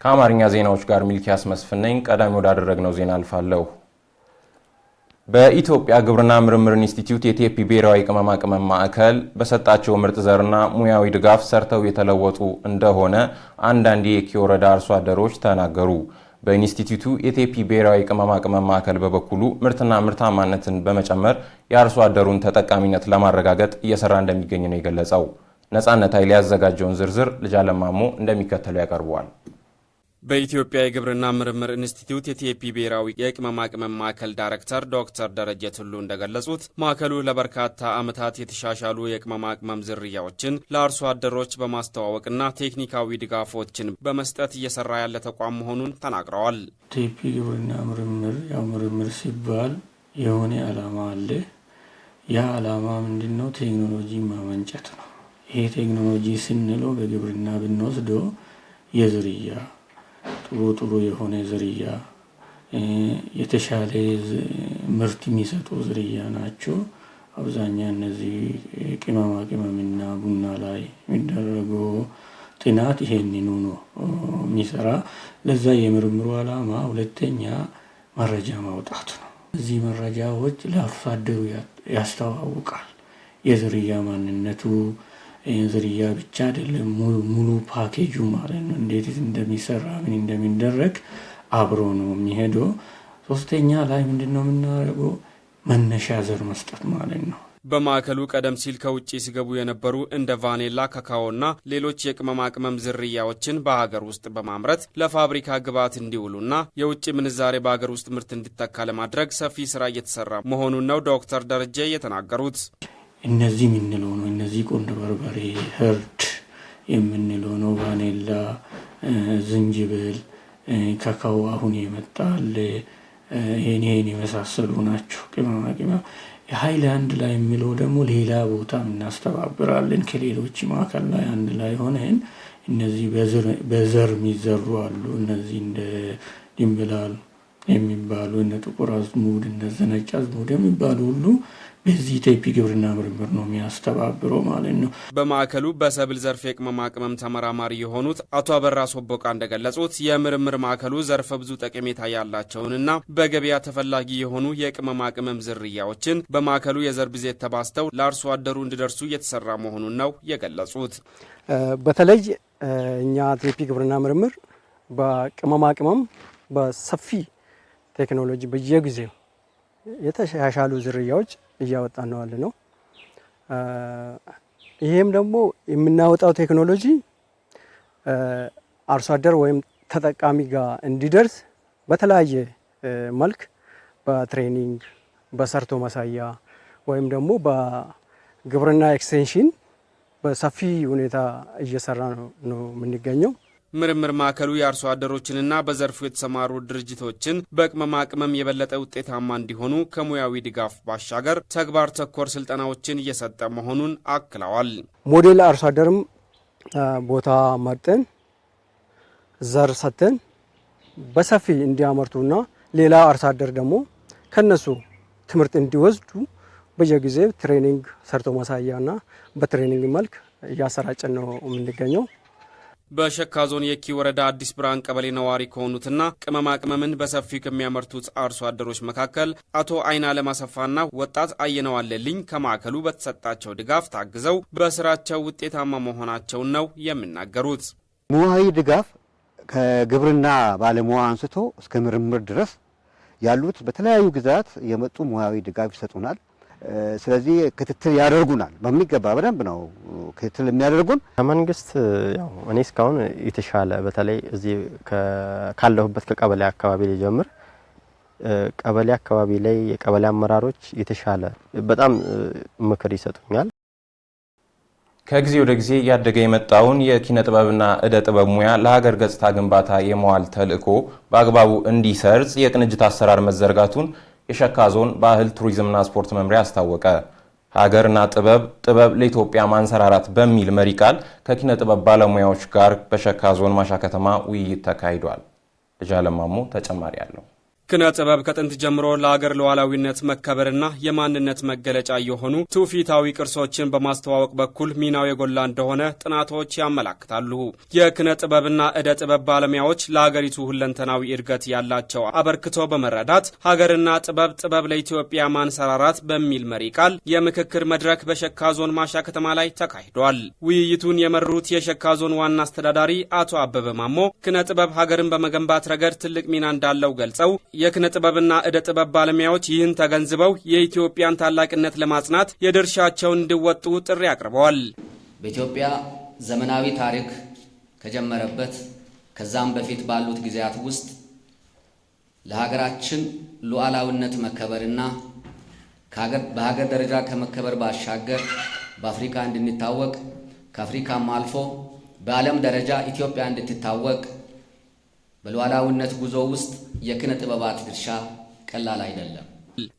ከአማርኛ ዜናዎች ጋር ሚልኪያስ መስፍን ነኝ። ቀዳሚ ወዳደረግነው ዜና አልፋለሁ። በኢትዮጵያ ግብርና ምርምር ኢንስቲትዩት የቴፒ ብሔራዊ ቅመማ ቅመም ማዕከል በሰጣቸው ምርጥ ዘርና ሙያዊ ድጋፍ ሰርተው የተለወጡ እንደሆነ አንዳንድ የየኪ ወረዳ አርሶ አደሮች ተናገሩ። በኢንስቲትዩቱ የቴፒ ብሔራዊ ቅመማ ቅመም ማዕከል በበኩሉ ምርትና ምርታማነትን በመጨመር የአርሶ አደሩን ተጠቃሚነት ለማረጋገጥ እየሰራ እንደሚገኝ ነው የገለጸው። ነጻነት ኃይሌ ያዘጋጀውን ዝርዝር ልጅ አለማሞ እንደሚከተለው ያቀርበዋል። በኢትዮጵያ የግብርና ምርምር ኢንስቲትዩት የቴፒ ብሔራዊ የቅመማ ቅመም ማዕከል ዳይሬክተር ዶክተር ደረጀ ቱሉ እንደገለጹት፣ ማዕከሉ ለበርካታ ዓመታት የተሻሻሉ የቅመማ ቅመም ዝርያዎችን ለአርሶ አደሮች በማስተዋወቅና ቴክኒካዊ ድጋፎችን በመስጠት እየሰራ ያለ ተቋም መሆኑን ተናግረዋል። ቴፒ ግብርና ምርምር፣ ያው ምርምር ሲባል የሆነ ዓላማ አለ። ያ ዓላማ ምንድን ነው? ቴክኖሎጂ ማመንጨት ነው። ይሄ ቴክኖሎጂ ስንለው በግብርና ብንወስደው የዝርያ፣ ጥሩ ጥሩ የሆነ ዝርያ፣ የተሻለ ምርት የሚሰጡ ዝርያ ናቸው። አብዛኛ እነዚህ ቅመማ ቅመምና ቡና ላይ የሚደረገው ጥናት ይሄንኑ ነው የሚሰራ። ለዛ የምርምሩ ዓላማ ሁለተኛ መረጃ ማውጣት ነው። እዚህ መረጃዎች ለአርሶ አደሩ ያስተዋውቃል። የዝርያ ማንነቱ፣ ዝርያ ብቻ አይደለም፣ ሙሉ ፓኬጁ ማለት ነው። እንዴት እንደሚሰራ፣ ምን እንደሚደረግ አብሮ ነው የሚሄደው። ሶስተኛ ላይ ምንድን ነው የምናደርገው? መነሻ ዘር መስጠት ማለት ነው። በማዕከሉ ቀደም ሲል ከውጭ ሲገቡ የነበሩ እንደ ቫኔላ፣ ካካኦና ሌሎች የቅመማ ቅመም ዝርያዎችን በሀገር ውስጥ በማምረት ለፋብሪካ ግብዓት እንዲውሉና የውጭ ምንዛሬ በሀገር ውስጥ ምርት እንዲተካ ለማድረግ ሰፊ ስራ እየተሰራ መሆኑን ነው ዶክተር ደረጀ የተናገሩት። እነዚህ የምንለው ነው። እነዚህ ቁንዶ በርበሬ፣ ህርድ የምንለው ነው። ቫኔላ፣ ዝንጅብል፣ ካካኦ አሁን የመጣል፣ ይሄን ይሄን የመሳሰሉ ናቸው። ቅመማ ቅመም የሀይላንድ ላይ የሚለው ደግሞ ሌላ ቦታ እናስተባብራለን፣ ከሌሎች ማዕከል ላይ አንድ ላይ ሆነን። እነዚህ በዘር የሚዘሩ አሉ። እነዚህ እንደ ድንብላል የሚባሉ፣ እነ ጥቁር አዝሙድ፣ እነ ነጭ አዝሙድ የሚባሉ ሁሉ በዚህ ቴፒ ግብርና ምርምር ነው የሚያስተባብረው ማለት ነው። በማዕከሉ በሰብል ዘርፍ የቅመማ ቅመም ተመራማሪ የሆኑት አቶ አበራ ሶቦቃ እንደገለጹት፣ የምርምር ማዕከሉ ዘርፈ ብዙ ጠቀሜታ ያላቸውንና በገበያ ተፈላጊ የሆኑ የቅመማ ቅመም ዝርያዎችን በማዕከሉ የዘር ብዜት ተባዝተው ለአርሶ አደሩ እንዲደርሱ እየተሰራ መሆኑን ነው የገለጹት። በተለይ እኛ ቴፒ ግብርና ምርምር በቅመማ ቅመም በሰፊ ቴክኖሎጂ በየጊዜው የተሻሻሉ ዝርያዎች እያወጣን ነው ያለ ነው። ይሄም ደግሞ የምናወጣው ቴክኖሎጂ አርሶ አደር ወይም ተጠቃሚ ጋር እንዲደርስ በተለያየ መልክ በ training፣ በሰርቶ ማሳያ ወይም ደግሞ በግብርና extension በሰፊ ሁኔታ እየሰራ ነው የምንገኘው። ምርምር ማዕከሉ የአርሶ አደሮችንና በዘርፉ የተሰማሩ ድርጅቶችን በቅመማ ቅመም የበለጠ ውጤታማ እንዲሆኑ ከሙያዊ ድጋፍ ባሻገር ተግባር ተኮር ስልጠናዎችን እየሰጠ መሆኑን አክለዋል። ሞዴል አርሶ አደርም ቦታ መርጠን ዘር ሰጥተን በሰፊ እንዲያመርቱና ሌላ አርሶ አደር ደግሞ ከነሱ ትምህርት እንዲወስዱ በየጊዜው training፣ ሰርቶ ማሳያና በ training መልክ እያሰራጨን ነው የምንገኘው። በሸካ ዞን የኪ ወረዳ አዲስ ብርሃን ቀበሌ ነዋሪ ከሆኑትና ቅመማ ቅመምን በሰፊው ከሚያመርቱት አርሶ አደሮች መካከል አቶ አይናለም አሰፋና ወጣት አየነው አለልኝ ከማዕከሉ በተሰጣቸው ድጋፍ ታግዘው በስራቸው ውጤታማ መሆናቸውን ነው የሚናገሩት። ሙያዊ ድጋፍ ከግብርና ባለሙያ አንስቶ እስከ ምርምር ድረስ ያሉት በተለያዩ ግዛት የመጡ ሙያዊ ድጋፍ ይሰጡናል። ስለዚህ ክትትል ያደርጉናል። በሚገባ በደንብ ነው ክትትል የሚያደርጉን። ከመንግስት ያው እኔ እስካሁን የተሻለ፣ በተለይ እዚህ ካለሁበት ከቀበሌ አካባቢ ሊጀምር፣ ቀበሌ አካባቢ ላይ የቀበሌ አመራሮች የተሻለ በጣም ምክር ይሰጡኛል። ከጊዜ ወደ ጊዜ እያደገ የመጣውን የኪነ ጥበብና እደ ጥበብ ሙያ ለሀገር ገጽታ ግንባታ የመዋል ተልዕኮ በአግባቡ እንዲሰርጽ የቅንጅት አሰራር መዘርጋቱን የሸካ ዞን ባህል ቱሪዝምና ስፖርት መምሪያ አስታወቀ። ሀገርና ጥበብ፣ ጥበብ ለኢትዮጵያ ማንሰራራት በሚል መሪ ቃል ከኪነ ጥበብ ባለሙያዎች ጋር በሸካ ዞን ማሻ ከተማ ውይይት ተካሂዷል። ልጅ አለማሞ ተጨማሪ አለው። ኪነ ጥበብ ከጥንት ጀምሮ ለአገር ሉዓላዊነት መከበርና የማንነት መገለጫ የሆኑ ትውፊታዊ ቅርሶችን በማስተዋወቅ በኩል ሚናው የጎላ እንደሆነ ጥናቶች ያመላክታሉ። የኪነ ጥበብና ዕደ ጥበብ ባለሙያዎች ለአገሪቱ ሁለንተናዊ እድገት ያላቸው አበርክቶ በመረዳት ሀገርና ጥበብ፣ ጥበብ ለኢትዮጵያ ማንሰራራት በሚል መሪ ቃል የምክክር መድረክ በሸካ ዞን ማሻ ከተማ ላይ ተካሂዷል። ውይይቱን የመሩት የሸካ ዞን ዋና አስተዳዳሪ አቶ አበበ ማሞ ኪነ ጥበብ ሀገርን በመገንባት ረገድ ትልቅ ሚና እንዳለው ገልጸው፣ የኪነ ጥበብና ዕደ ጥበብ ባለሙያዎች ይህን ተገንዝበው የኢትዮጵያን ታላቅነት ለማጽናት የድርሻቸውን እንዲወጡ ጥሪ አቅርበዋል። በኢትዮጵያ ዘመናዊ ታሪክ ከጀመረበት ከዛም በፊት ባሉት ጊዜያት ውስጥ ለሀገራችን ሉዓላዊነት መከበርና በሀገር ደረጃ ከመከበር ባሻገር በአፍሪካ እንድንታወቅ፣ ከአፍሪካም አልፎ በዓለም ደረጃ ኢትዮጵያ እንድትታወቅ በሉዓላዊነት ጉዞ ውስጥ የኪነ ጥበባት ድርሻ ቀላል አይደለም።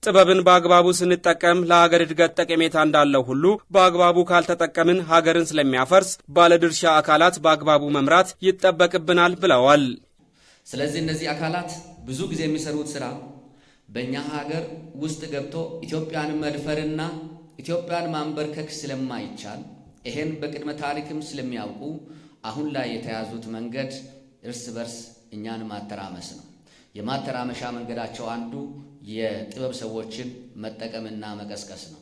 ጥበብን በአግባቡ ስንጠቀም ለሀገር እድገት ጠቀሜታ እንዳለው ሁሉ በአግባቡ ካልተጠቀምን ሀገርን ስለሚያፈርስ ባለድርሻ አካላት በአግባቡ መምራት ይጠበቅብናል ብለዋል። ስለዚህ እነዚህ አካላት ብዙ ጊዜ የሚሰሩት ስራ በእኛ ሀገር ውስጥ ገብቶ ኢትዮጵያን መድፈርና ኢትዮጵያን ማንበርከክ ስለማይቻል፣ ይሄን በቅድመ ታሪክም ስለሚያውቁ፣ አሁን ላይ የተያዙት መንገድ እርስ በርስ እኛን ማተራመስ ነው። የማተራመሻ መንገዳቸው አንዱ የጥበብ ሰዎችን መጠቀምና መቀስቀስ ነው።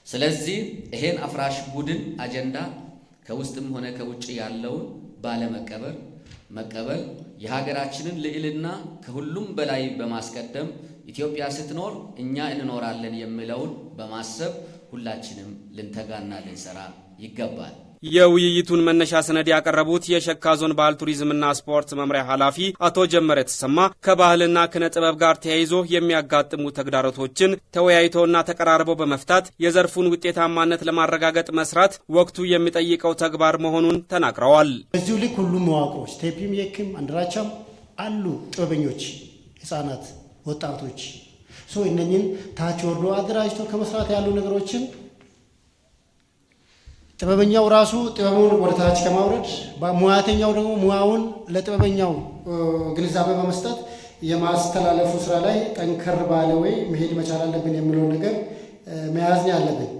ስለዚህ ይሄን አፍራሽ ቡድን አጀንዳ ከውስጥም ሆነ ከውጭ ያለውን ባለመቀበል መቀበል የሀገራችንን ልዕልና ከሁሉም በላይ በማስቀደም፣ ኢትዮጵያ ስትኖር እኛ እንኖራለን የሚለውን በማሰብ ሁላችንም ልንተጋና ልንሰራ ይገባል። የውይይቱን መነሻ ሰነድ ያቀረቡት የሸካ ዞን ባህል ቱሪዝምና ስፖርት መምሪያ ኃላፊ አቶ ጀመረ ተሰማ ከባህልና ኪነ ጥበብ ጋር ተያይዞ የሚያጋጥሙ ተግዳሮቶችን ተወያይቶና ተቀራርቦ በመፍታት የዘርፉን ውጤታማነት ለማረጋገጥ መስራት ወቅቱ የሚጠይቀው ተግባር መሆኑን ተናግረዋል። በዚሁ ልክ ሁሉም መዋቅሮች ቴፒም፣ የክም፣ አንድራቻም አሉ፣ ጥበበኞች፣ ህጻናት፣ ወጣቶች፣ so እነኝን ታች ወርዶ አደራጅቶ ከመስራት ያሉ ነገሮችን ጥበበኛው ራሱ ጥበቡን ወደ ታች ከማውረድ፣ ሙያተኛው ደግሞ ሙያውን ለጥበበኛው ግንዛቤ በመስጠት የማስተላለፉ ስራ ላይ ጠንከር ባለ ወይ መሄድ መቻል አለብን የሚለውን ነገር መያዝ ነው ያለብን።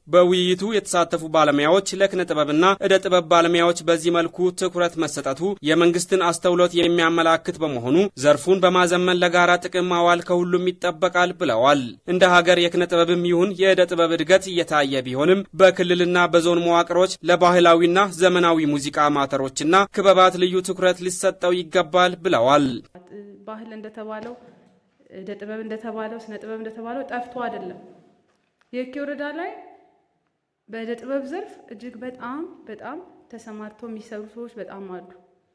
በውይይቱ የተሳተፉ ባለሙያዎች ለኪነ ጥበብና ዕደ ጥበብ ባለሙያዎች በዚህ መልኩ ትኩረት መሰጠቱ የመንግስትን አስተውሎት የሚያመላክት በመሆኑ ዘርፉን በማዘመን ለጋራ ጥቅም ማዋል ከሁሉም ይጠበቃል ብለዋል። እንደ ሀገር የኪነ ጥበብም ይሁን የዕደ ጥበብ እድገት እየታየ ቢሆንም በክልልና በዞን መዋቅሮች ለባህላዊና ዘመናዊ ሙዚቃ አማተሮችና ክበባት ልዩ ትኩረት ሊሰጠው ይገባል ብለዋል። ባህል እንደተባለው፣ ዕደ ጥበብ እንደተባለው፣ ስነ ጥበብ እንደተባለው ጠፍቶ አይደለም። የኪ ወረዳ ላይ በእደ ጥበብ ዘርፍ እጅግ በጣም በጣም ተሰማርተው የሚሰሩ ሰዎች በጣም አሉ።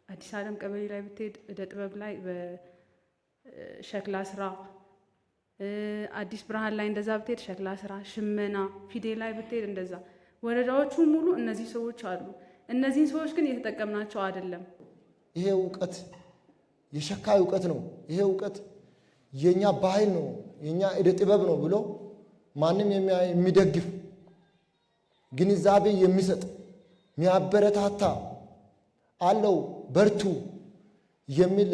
አዲስ ዓለም ቀበሌ ላይ ብትሄድ እደ ጥበብ ላይ በሸክላ ስራ፣ አዲስ ብርሃን ላይ እንደዛ ብትሄድ ሸክላ ስራ፣ ሽመና፣ ፊዴ ላይ ብትሄድ እንደዛ። ወረዳዎቹ ሙሉ እነዚህ ሰዎች አሉ። እነዚህን ሰዎች ግን እየተጠቀምናቸው አይደለም። ይሄ እውቀት የሸካ እውቀት ነው፣ ይሄ እውቀት የኛ ባህል ነው፣ የኛ እደ ጥበብ ነው ብሎ ማንም የሚደግፍ፣ ግንዛቤ የሚሰጥ፣ የሚያበረታታ፣ አለው በርቱ የሚል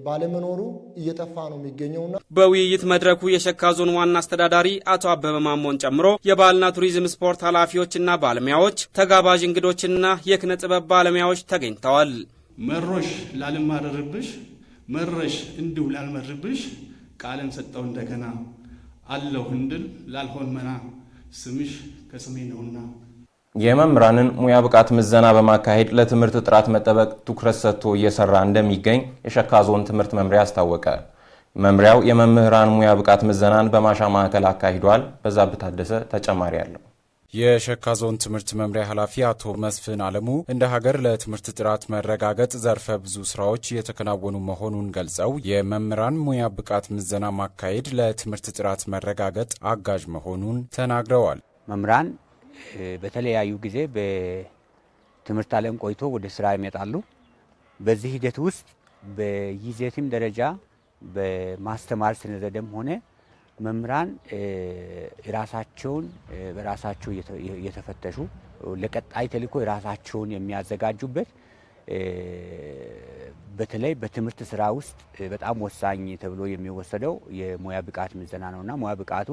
ባለመኖሩ እየጠፋ ነው የሚገኘውና። በውይይት መድረኩ የሸካ ዞን ዋና አስተዳዳሪ አቶ አበበ ማሞን ጨምሮ የባህልና ቱሪዝም ስፖርት ኃላፊዎችና ባለሙያዎች፣ ተጋባዥ እንግዶችና የኪነ ጥበብ ባለሙያዎች ተገኝተዋል። መሮሽ ላልማረርብሽ፣ መረሽ እንዲሁ ላልመርብሽ፣ ቃልን ሰጠው እንደገና፣ አለሁ እንድል ላልሆን መና፣ ስምሽ ከስሜ ነውና። የመምህራንን ሙያ ብቃት ምዘና በማካሄድ ለትምህርት ጥራት መጠበቅ ትኩረት ሰጥቶ እየሰራ እንደሚገኝ የሸካ ዞን ትምህርት መምሪያ አስታወቀ። መምሪያው የመምህራን ሙያ ብቃት ምዘናን በማሻ ማዕከል አካሂዷል። በዛብህ ታደሰ ተጨማሪ አለው። የሸካ ዞን ትምህርት መምሪያ ኃላፊ አቶ መስፍን አለሙ እንደ ሀገር ለትምህርት ጥራት መረጋገጥ ዘርፈ ብዙ ስራዎች እየተከናወኑ መሆኑን ገልጸው፣ የመምህራን ሙያ ብቃት ምዘና ማካሄድ ለትምህርት ጥራት መረጋገጥ አጋዥ መሆኑን ተናግረዋል። መምህራን በተለያዩ ጊዜ በትምህርት ዓለም ቆይቶ ወደ ስራ ይመጣሉ። በዚህ ሂደት ውስጥ በይዘትም ደረጃ በማስተማር ስነ ዘዴም ሆነ መምህራን ራሳቸውን በራሳቸው እየተፈተሹ ለቀጣይ ተልዕኮ ራሳቸውን የሚያዘጋጁበት በተለይ በትምህርት ስራ ውስጥ በጣም ወሳኝ ተብሎ የሚወሰደው የሙያ ብቃት ምዘና ነውና ሙያ ብቃቱ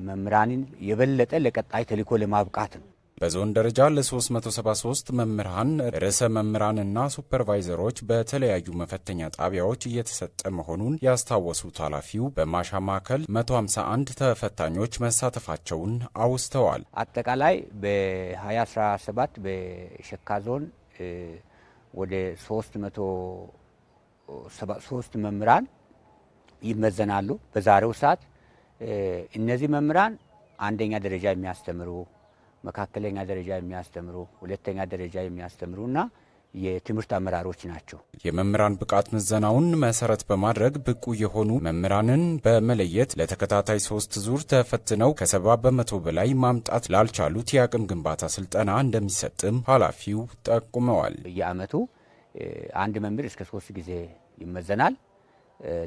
መምህራንን የበለጠ ለቀጣይ ተልዕኮ ለማብቃት ነው። በዞን ደረጃ ለ373 መምህራን፣ ርዕሰ መምህራንና ሱፐርቫይዘሮች በተለያዩ መፈተኛ ጣቢያዎች እየተሰጠ መሆኑን ያስታወሱት ኃላፊው በማሻ ማዕከል 151 ተፈታኞች መሳተፋቸውን አውስተዋል። አጠቃላይ በ2017 በሸካ ዞን ወደ 373 መምህራን ይመዘናሉ። በዛሬው ሰዓት እነዚህ መምህራን አንደኛ ደረጃ የሚያስተምሩ፣ መካከለኛ ደረጃ የሚያስተምሩ፣ ሁለተኛ ደረጃ የሚያስተምሩና የትምህርት አመራሮች ናቸው። የመምህራን ብቃት ምዘናውን መሰረት በማድረግ ብቁ የሆኑ መምህራንን በመለየት ለተከታታይ 3 ዙር ተፈትነው ከ70% በላይ ማምጣት ላልቻሉት የአቅም ግንባታ ስልጠና እንደሚሰጥም ኃላፊው ጠቁመዋል። በየዓመቱ አንድ መምህር እስከ 3 ጊዜ ይመዘናል።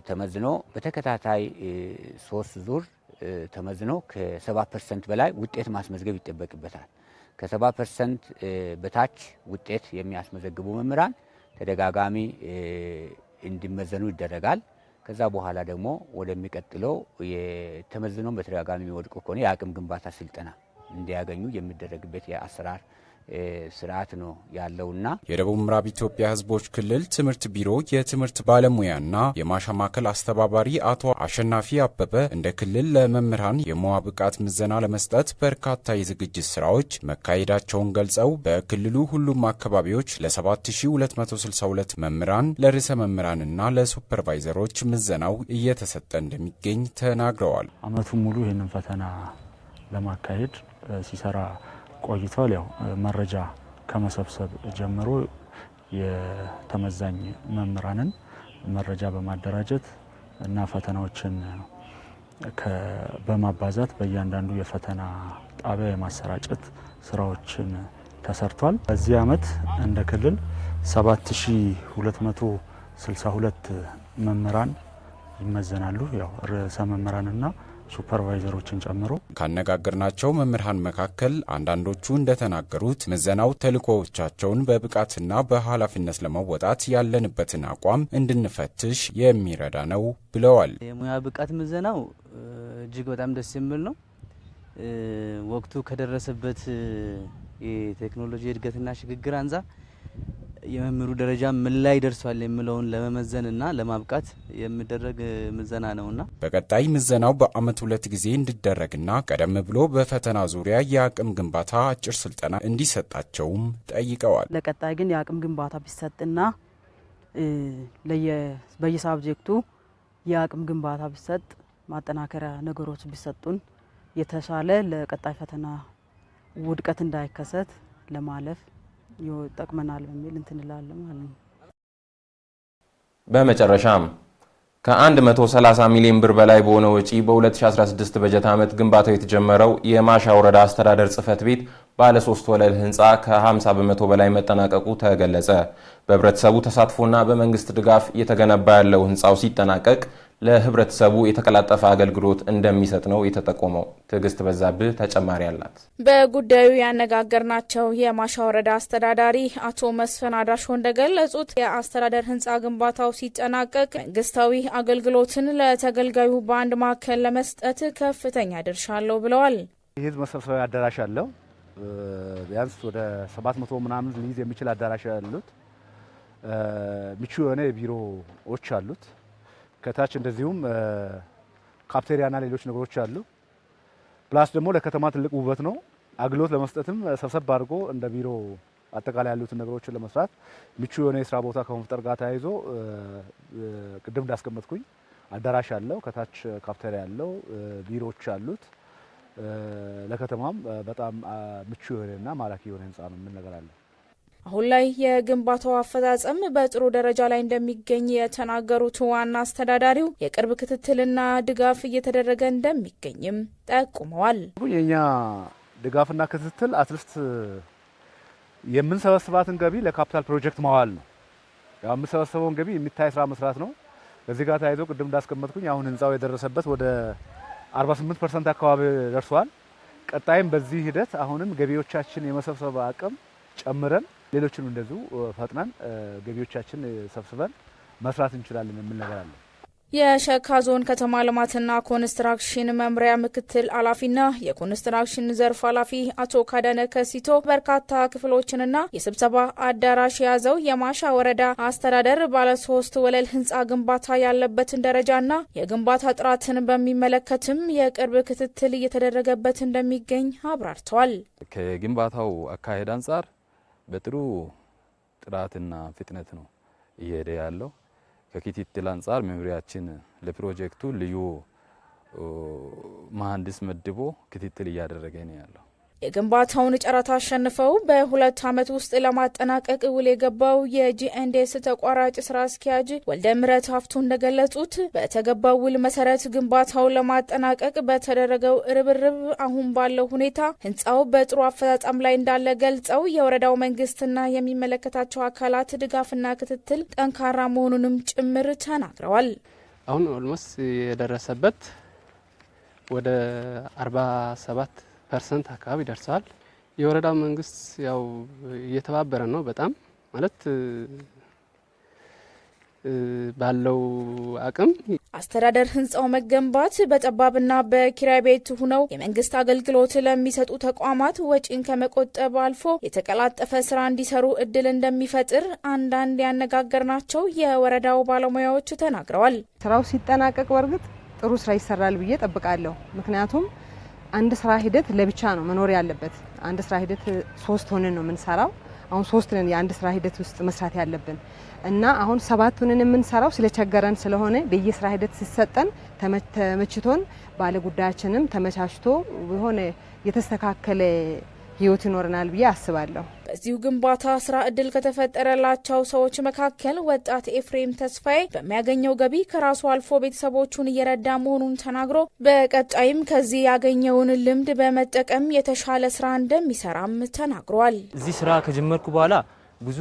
ተመዝኖ በተከታታይ 3 ዙር ተመዝኖ ከ70% በላይ ውጤት ማስመዝገብ ይጠበቅበታል። ከ70% በታች ውጤት የሚያስመዘግቡ መምህራን ተደጋጋሚ እንዲመዘኑ ይደረጋል። ከዛ በኋላ ደግሞ ወደሚቀጥለው የተመዝነው በተደጋጋሚ የሚወድቁ ከሆነ የአቅም ግንባታ ስልጠና እንዲያገኙ የሚደረግበት የአሰራር ስርዓት ነው ያለውና የደቡብ ምዕራብ ኢትዮጵያ ሕዝቦች ክልል ትምህርት ቢሮ የትምህርት ባለሙያና የማሻ ማዕከል አስተባባሪ አቶ አሸናፊ አበበ እንደ ክልል ለመምህራን የሙያ ብቃት ምዘና ለመስጠት በርካታ የዝግጅት ስራዎች መካሄዳቸውን ገልጸው በክልሉ ሁሉም አካባቢዎች ለ7262 መምህራን፣ ለርዕሰ መምህራንና ለሱፐርቫይዘሮች ምዘናው እየተሰጠ እንደሚገኝ ተናግረዋል። አመቱን ሙሉ ይህንን ፈተና ለማካሄድ ሲሰራ ቆይቷል። ያው መረጃ ከመሰብሰብ ጀምሮ የተመዛኝ መምህራንን መረጃ በማደራጀት እና ፈተናዎችን በማባዛት በእያንዳንዱ የፈተና ጣቢያ የማሰራጨት ስራዎችን ተሰርቷል። በዚህ አመት እንደ ክልል 7262 መምህራን ይመዘናሉ። ያው ርዕሰ መምህራንና ሱፐርቫይዘሮችን ጨምሮ። ካነጋገርናቸው መምህራን መካከል አንዳንዶቹ እንደተናገሩት ምዘናው ተልዕኮዎቻቸውን በብቃትና በኃላፊነት ለመወጣት ያለንበትን አቋም እንድንፈትሽ የሚረዳ ነው ብለዋል። የሙያ ብቃት ምዘናው እጅግ በጣም ደስ የሚል ነው። ወቅቱ ከደረሰበት የቴክኖሎጂ እድገትና ሽግግር አንጻር የመምህሩ ደረጃ ምን ላይ ደርሷል የሚለውን ለመመዘንና ለማብቃት የሚደረግ ምዘና ነውና በቀጣይ ምዘናው በአመት 2 ጊዜ እንዲደረግና ቀደም ብሎ በፈተና ዙሪያ የአቅም ግንባታ አጭር ስልጠና እንዲሰጣቸውም ጠይቀዋል። ለቀጣይ ግን የአቅም ግንባታ ቢሰጥና በየሳብጀክቱ የአቅም ግንባታ ቢሰጥ፣ ማጠናከሪያ ነገሮች ቢሰጡን የተሻለ ለቀጣይ ፈተና ውድቀት እንዳይከሰት ለማለፍ ይጠቅመናል በሚል እንትን እላለሁ ማለት ነው። በመጨረሻም ከ130 ሚሊዮን ብር በላይ በሆነ ወጪ በ2016 በጀት ዓመት ግንባታው የተጀመረው የማሻ ወረዳ አስተዳደር ጽሕፈት ቤት ባለ 3 ወለል ህንፃ ከ50% በላይ መጠናቀቁ ተገለጸ። በህብረተሰቡ ተሳትፎና በመንግስት ድጋፍ እየተገነባ ያለው ህንፃው ሲጠናቀቅ ለህብረተሰቡ የተቀላጠፈ አገልግሎት እንደሚሰጥ ነው የተጠቆመው። ትዕግስት በዛብህ ተጨማሪ አላት። በጉዳዩ ያነጋገርናቸው የማሻ ወረዳ አስተዳዳሪ አቶ መስፍን አዳሾ እንደገለጹት የአስተዳደር ህንፃ ግንባታው ሲጠናቀቅ መንግስታዊ አገልግሎትን ለተገልጋዩ በአንድ ማዕከል ለመስጠት ከፍተኛ ድርሻ አለው ብለዋል። የህዝብ መሰብሰቢያ አዳራሽ አለው። ቢያንስ ወደ 700 ምናምን ሊይዝ የሚችል አዳራሽ ያሉት፣ ምቹ የሆነ የቢሮዎች አሉት። ከታች እንደዚሁም ካፍቴሪያና ሌሎች ነገሮች አሉ። Plus ደግሞ ለከተማ ትልቅ ውበት ነው። አገልግሎት ለመስጠትም ሰብሰብ አድርጎ እንደ ቢሮ አጠቃላይ ያሉትን ነገሮችን ለመስራት ምቹ የሆነ የስራ ቦታ ከመፍጠር ጋር ተያይዞ ቅድም እንዳስቀመጥኩኝ አዳራሽ አለው፣ ከታች ካፍቴሪያ አለው፣ ቢሮዎች አሉት። ለከተማም በጣም ምቹ የሆነና ማራኪ የሆነ ህንፃ ነው የምል ነገር አለ። አሁን ላይ የግንባታው አፈጻጸም በጥሩ ደረጃ ላይ እንደሚገኝ የተናገሩት ዋና አስተዳዳሪው የቅርብ ክትትልና ድጋፍ እየተደረገ እንደሚገኝም ጠቁመዋል። የኛ ድጋፍና ክትትል at least የምንሰበስባትን ገቢ ለካፒታል ፕሮጀክት ማዋል ነው። ያው የምንሰበስበውን ገቢ የሚታይ ስራ መስራት ነው። ከዚህ ጋር ተያይዞ ቅድም እንዳስቀመጥኩኝ አሁን ህንፃው የደረሰበት ወደ 48% አካባቢ ደርሷል። ቀጣይም በዚህ ሂደት አሁንም ገቢዎቻችን የመሰብሰብ አቅም ጨምረን ሌሎችንም እንደዚሁ ፈጥነን ገቢዎቻችን ሰብስበን መስራት እንችላለን የሚል ነገር አለ። የሸካ ዞን ከተማ ልማትና ኮንስትራክሽን መምሪያ ምክትል ኃላፊና የኮንስትራክሽን ዘርፍ ኃላፊ አቶ ካዳነ ከሲቶ በርካታ ክፍሎችንና የስብሰባ አዳራሽ የያዘው የማሻ ወረዳ አስተዳደር ባለሶስት ወለል ህንፃ ግንባታ ያለበትን ደረጃና የግንባታ ጥራትን በሚመለከትም የቅርብ ክትትል እየተደረገበት እንደሚገኝ አብራርተዋል። ከግንባታው አካሄድ አንጻር በጥሩ ጥራትና ፍጥነት ነው እየሄደ ያለው። ከክትትል አንጻር መምሪያችን ለፕሮጀክቱ ልዩ መሀንዲስ መድቦ ክትትል እያደረገ ነው ያለው። የግንባታውን ጨረታ አሸንፈው በ2 ዓመት ውስጥ ለማጠናቀቅ ውል የገባው የጂኤንዲኤስ ተቋራጭ ስራ አስኪያጅ ወልደ ምረት ሀፍቱ እንደገለጹት በተገባው ውል መሰረት ግንባታውን ለማጠናቀቅ በተደረገው ርብርብ አሁን ባለው ሁኔታ ህንፃው በጥሩ አፈጻጸም ላይ እንዳለ ገልጸው የወረዳው መንግስትና የሚመለከታቸው አካላት ድጋፍና ክትትል ጠንካራ መሆኑንም ጭምር ተናግረዋል። አሁን almost የደረሰበት ወደ 47% አካባቢ ደርሰዋል። የወረዳው መንግስት ያው እየተባበረ ነው በጣም ማለት ባለው አቅም። አስተዳደር ህንፃው መገንባት በጠባብና በኪራይ ቤት ሆነው የመንግስት አገልግሎት ለሚሰጡ ተቋማት ወጪን ከመቆጠብ አልፎ የተቀላጠፈ ስራ እንዲሰሩ እድል እንደሚፈጥር አንዳንድ ያነጋገርናቸው የወረዳው ባለሙያዎች ተናግረዋል። ስራው ሲጠናቀቅ በእርግጥ ጥሩ ስራ ይሰራል ብዬ ጠብቃለሁ። ምክንያቱም አንድ ስራ ሂደት ለብቻ ነው መኖር ያለበት። አንድ ስራ ሂደት 3 ሆነን ነው የምንሰራው። አሁን 3 ነን የአንድ ስራ ሂደት ውስጥ መስራት ያለብን እና አሁን 7 ሆነን የምንሰራው ስለቸገረን ስለሆነ በየስራ ሂደት ሲሰጠን ተመችቶን ባለ ጉዳያችንም ተመቻችቶ የሆነ የተስተካከለ ህይወት ይኖረናል ብዬ አስባለሁ። በዚሁ ግንባታ ስራ እድል ከተፈጠረላቸው ሰዎች መካከል ወጣት ኤፍሬም ተስፋዬ በሚያገኘው ገቢ ከራሱ አልፎ ቤተሰቦቹን እየረዳ መሆኑን ተናግሮ በቀጣይም ከዚህ ያገኘውን ልምድ በመጠቀም የተሻለ ስራ እንደሚሰራም ተናግሯል። እዚህ ስራ ከጀመርኩ በኋላ ብዙ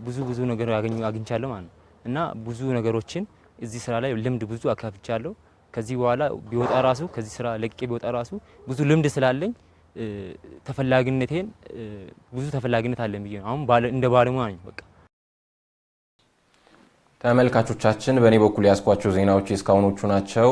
ብዙ ብዙ ነገር አግኝቻለሁ ማለት ነው እና ብዙ ነገሮችን እዚህ ስራ ላይ ልምድ ብዙ አካፍቻለሁ። ከዚህ በኋላ ቢወጣ ራሱ ከዚህ ስራ ለቄ ቢወጣ ራሱ ብዙ ልምድ ስላለኝ ተፈላጊነቴን ብዙ ተፈላጊነት አለኝ ብዬ ነው አሁን እንደ ባለሙያ ነኝ በቃ። ተመልካቾቻችን በእኔ በኩል ያስኳቸው ዜናዎች እስካሁኖቹ ናቸው።